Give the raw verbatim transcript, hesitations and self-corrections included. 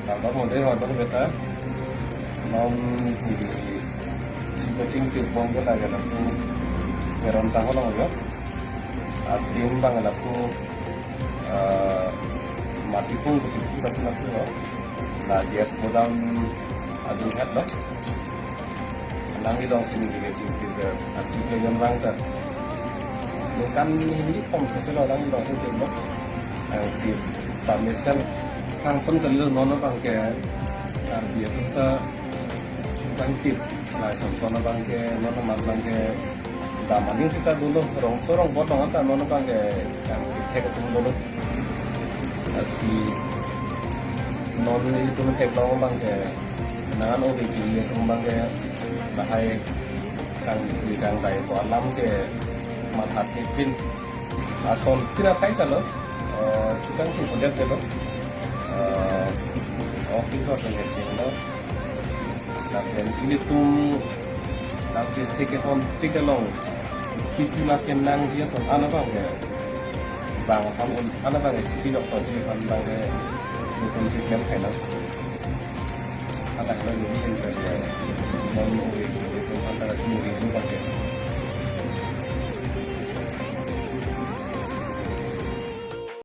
Tangka mode hoi bang beta. Non di Chingkeching Tirbong ke lagi lapu Meron Sangho long jo. Atrim bang lapu, eh, Matipung ke sipu kasi lapu lo. La G S Godam adu hat lo. Nangli long sini di Chingkeching Tirbe. Achi ke yon bang ta. Bukan ini kom seselo nangli long sini lo. Ang di pamesen kangson kali lo non abang ke. Ang di itu ta bang tip. Nah, contohnya bang ke non amat bang ke dam aning sita dolo rongso rongpo tong ta non bang ke yang thek atum dolo. Asi non ilitum theklong bang ke nangan o beki ilitum bang ke lahai kangdui kangdai ko alam ke matha thepin ason pina sai ta lo, eh, Chingkeching Tirbe lo, eh, office lo, pengen sing lo. Lapen ilitum lapen thek ke hon thek along kiti lapen nangji ason ana bang ke bang ham un ana bang ke chiti lok to ji han bang ke nutun treatment khai nang. Ada kalau ini yang kerja non uri